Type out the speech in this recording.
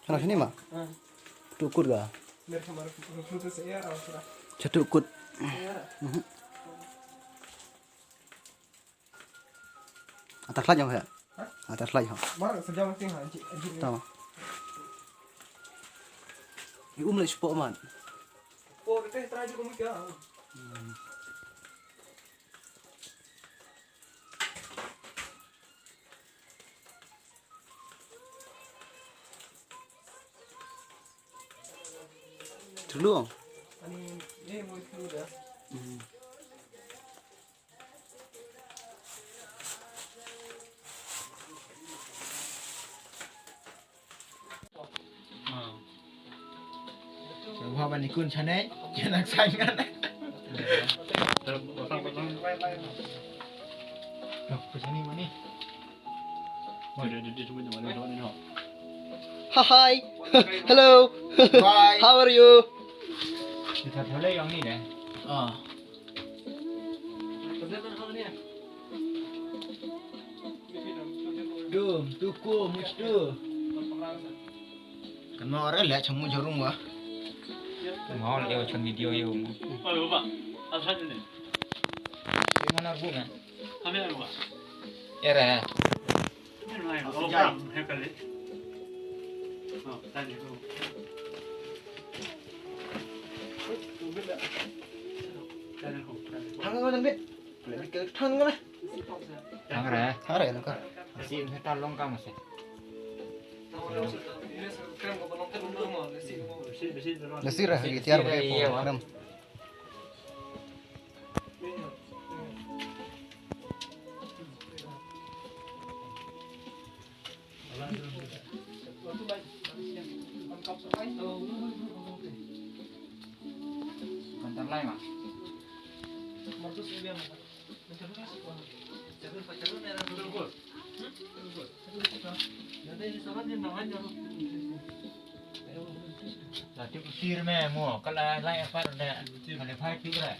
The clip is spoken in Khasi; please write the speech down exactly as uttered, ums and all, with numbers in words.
Kana sini ma? Tukut ga. Chatu kut. Ata khlaj jong he. Ata khlaj ho. Tama. I um le spo man. Thlu. Wa ban ikun chane, chane sangan. Loh, ke sini mani. Hi. Hello. Bye. How are you? Kita boleh yang ni deh. Ah. Dum, tuku, mustu. Kan mau orang lihat semua jarum wah. Mau lihat macam video ya um. Di mana bu kan? Era. Thang ko jang bit. Thang ko na. Thang re. Thang re na ka. Si meta long ka mase. Nasi re, tiar ba. Nasi re, iya, wa. Krem. Tadi kusir me mo, kalau lain apa ada, ada fight juga.